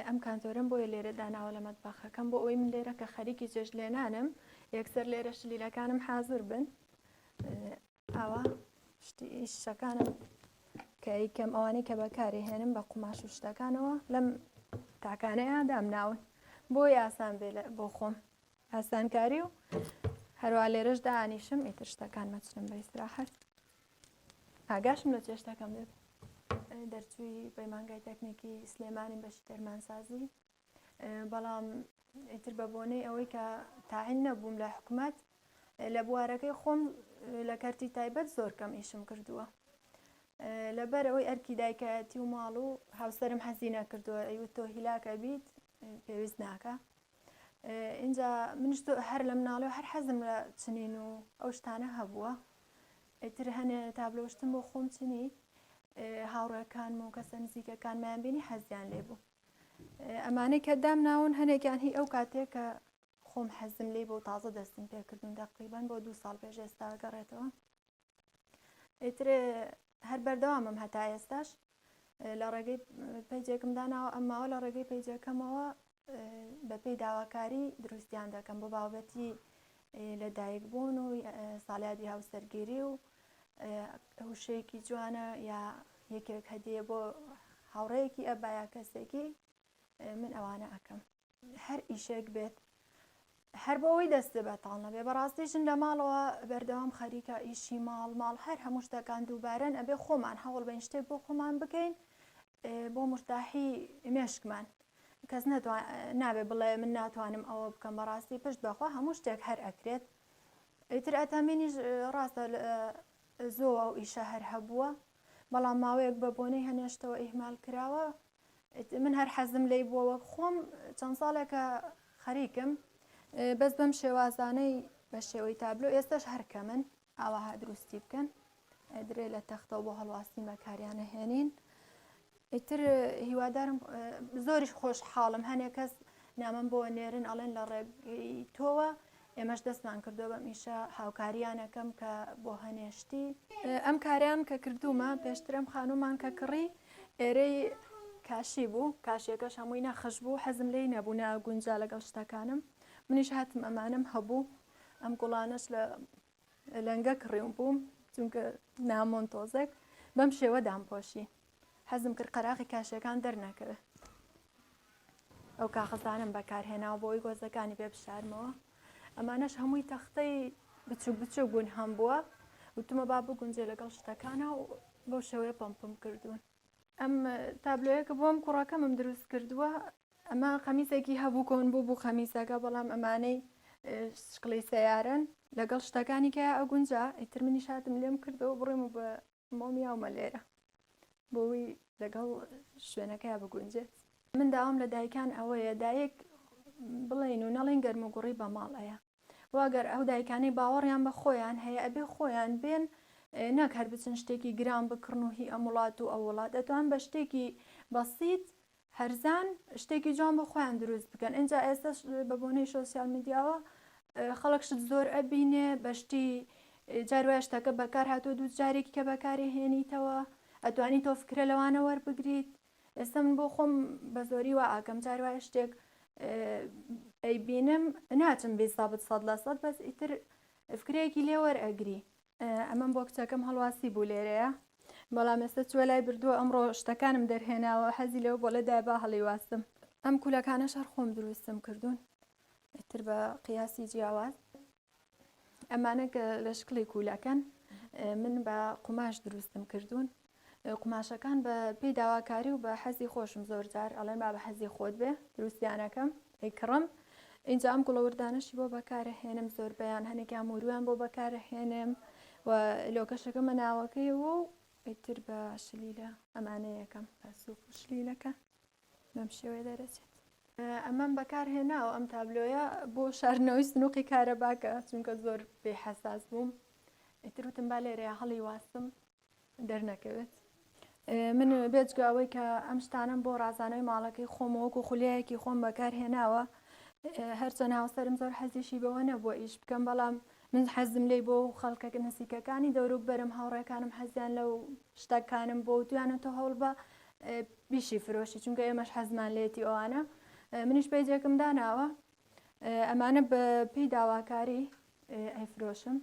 ئەم کانتۆرەم بۆیە لێرە داناوە لە مەتبەخەکەم بۆ ئەوەی من لێرە کە خەریکی چێشت لێنانم یەکسەر لێرە شلیلەکانم حازر بن ئاوا شتی شتەکانم کە ئەیکەم ئەوانەی کە بەکاری هێنم بە قوماش و شتەکانەوە لەم تاکانەیە دامناون بۆی ئاسان بێ بۆ خۆم ئاسانکاری و هەروە لێرەش دانیشم ئیتر شتەکان مەچنم بە ئیسراحەت ئاگاشم لە چێشتەکەم بێت دەرچووی پەیمانگای تەکنیکی سلێمانیم بەشی دەرمانسازی بەڵام ئیتر بە بۆنەی ئەوەی کە تاعین نەبووم لە حکومەت لە بوارەکەی خۆم لە کەرتی تایبەت زۆر کەم ئیشم کردووە لەبەر ئەوەی ئەرکی دایکایەتی و ماڵ و هاوسەرم حەزی نەکردووە ئەیوت تۆ هیلاکە بیت پێویست ناکە اینجا منش هەر لە مناڵی و هەر حەزم لە چنین و ئەو شتانە هەبووە ئیتر هەنێ تابلۆ شتم بۆ خۆم چنی هاوڕێکانم و کەسە نزیکەکانمیان بینی حەزیان لێ بوو ئەمانەی کە دامناون هەنێکیان هی ئەو کاتێک کە خۆم حەزم لێی بۆ تازە دەستم پێکردون تەقریبەن بۆ دوو ساڵ پێش ئێستا گەڕێتەوە ئیتر هەر بەردەوامم هەتا ئێستاش لە ڕێگەی پەیجێکم داناوە ئەم ماوە لە ڕێگەی پەیجەکەمەوە بەپێی داواکاری دروستیان دەکەم بۆ باوەتی لە دایک بوون و ساڵیادی هاوسەرگیری و وشەیەکی جوانە یا یەکێک هەدیە بۆ هاوڕێیەکی ئەبا یا کەسێکی من ئەوانە ئەکەم هەر ئیشێک بێت هەر بۆ ئەوەی دەست بەتاڵ نەبێ بەڕاستی ژن لە ماڵەوە بەردەوام خەریکە ئیشی ماڵ ماڵ هەر هەموو شتەکان دووبارەن ئەبێ خۆمان هەوڵ بین شتێک بۆ خۆمان بکەین بۆ مرتاحی مێشکمان کەس نابێ بڵێ من ناتوانم ئەوە بکەم بەڕاستی پشت بەخوا هەموو شتێک هەر ئەکرێت ئیتر ئەتامینیش ڕاستە زۆ ئەو ئیشە هەر هەبووە بەڵام ماوەیەک بە بۆنەی هەنێشتەوە ئیهمال کراوە من هەر حەزم لێی بووە وەک خۆم چەند ساڵێکە خەریکم بەس بەم شێوازانەی بە شێوەی تابلۆ ئێستاش هەر کەمن ئاواها دروستی بکەن درێ لە تەختەوە بۆ هەڵواستی بەکاریانە هێنین ئیتر هیوادارم زۆریش خۆشحاڵم هەنێک کەس نامەم بۆ نێرن ئەڵێن لە ڕێگەی تۆوە ئێمەش دەستمان کردووە بەم ئیشە هاوکاریانەکەم کە بۆ هەنێشتی ئەم کارەیان کە کردوومە پێشتر ئەم خانوومان کە کڕی ئێرەی کاشی بوو کاشیەکەش هەمووی نەخش بوو حەزم لێی نەبوو ناگونجا لەگەڵ شتەکانم منیش هاتم ئەمانەم هەبوو ئەم گوڵانەش لە لەنگە کڕیوم بووم چونکە نامۆن تۆزێک بەم شێوە دامپۆشی حەزم کرد قەراغی کاشیەکان دەرنەکەوێت ئەو کاخەزانم بەکارهێناوە بۆ ئەوی گۆزەکانی پێ بشارمەوە ئەمانەش هەمووی تەختەی بچوک بچوک بوون هەم بووە وتمە با بگونجێ لەگەڵ شتەکانە و بەو شێوەیە پەمپم کردوون ئەم تابلۆیە کە بۆم کوڕەکەمم دروست کردووە ئەمە قەمیسێکی هەبوو کۆن بوو بوو قەمیسەکە بەڵام ئەمانەی شکڵی سەیارەن لەگەڵ شتەکانی کە ئەگونجا ئیتر منیش هاتم لێم کردەوە بڕیم و بە مۆمیاومە لێرە بۆی لەگەڵ شوێنەکەیا بگونجێت. من داوام لە دایکان ئەوەیە دایک بڵێین و نەڵێین گەرموگوڕی بە ماڵ ئەیە و ئەگەر ئەو دایکانەی باوەڕیان بە خۆیان هەیە ئەبێ خۆیان بێن نەک هەر بچن شتێکی گران بکڕن و هی ئەم وڵات و ئەو وڵات ئەتوان بە شتێکی بەسیت هەرزان شتێکی جوان بۆ خۆیان دروست بکەن ئینجا ئێستا بە بۆنەی شۆسیال میدیاوە خەڵک شت زۆر ئەبینێ بە شتی جار وایە شتەکە بەکار هاتووە دوو جارێکی کە بەکاری هێنیتەوە ئەتوانی تۆ فکرە لەوانە وەربگریت ئێستا من بۆ خۆم بە زۆری وا ئاکەم جار وایە شتێک ئەیبینم ناچم بیزابت سەد لە سەد بەس ئیتر فکرەیەکی لێ وەرئەگری ئەمەم بۆ کچەکەم هەڵواسی بوو لێرەیە بەڵام ئێستا چووە لای بردووە ئەمڕۆ شتەکانم دەرهێناوە حەزی لەوە بۆ لە دای با هەڵیواستم ئەم کولەکانەش هەر خۆم دروستم کردوون ئیتر بە قیاسی جیاواز ئەمانە کە لە شکڵی کولەکەن من بە قوماش دروستم کردوون قوماشەکان بە پێی داواکاری و بە حەزی خۆشم زۆر جار ئەڵێن با بە حەزی خۆت بێ دروستیانەکەم ئەیکڕم ئینجا ئەم گوڵە وردانەشی بۆ بەکارەهێنم زۆربەیان هەنێکیان مورویان بۆ بەکارەهێنم و لۆکەشەکەمە ناوەکەی و ئیتر بە شلیلە ئەمانە یەکەم بە سوک و شلیلەکە بەم شێوەیە دەرەچێت. ئەمەم بەکار هێناوە ئەم تابلۆیە بۆ شاردنەوەی سنوقی کارەباکە چونکە زۆر پێی حەساس بووم ئیتر وتم با لێرەیە هەڵی واستم دەرنەکەوێت. من بێجگە ئەوەی کە ئەم شتانەم بۆ ڕازانەوەی ماڵەکەی خۆم وەکو خولیایەکی خۆم بەکار هێناوە هەرچەند هاوسەرم زۆر حەزیشی بەوە نەبووە ئیش بکەم بەڵام من حەزم لێی بۆ و خەڵکەکە نزیکەکانی دەوروبەرم هاوڕێکانم حەزیان لەو شتەکانم بۆ و دویانە تۆ هەوڵ بە. بیشی فرۆشی چونکە ئێمەش حەزمان لێتی ئەوانە منیش page ێکم داناوە ئەمانە بە پێی داواکاری ئەیفرۆشم.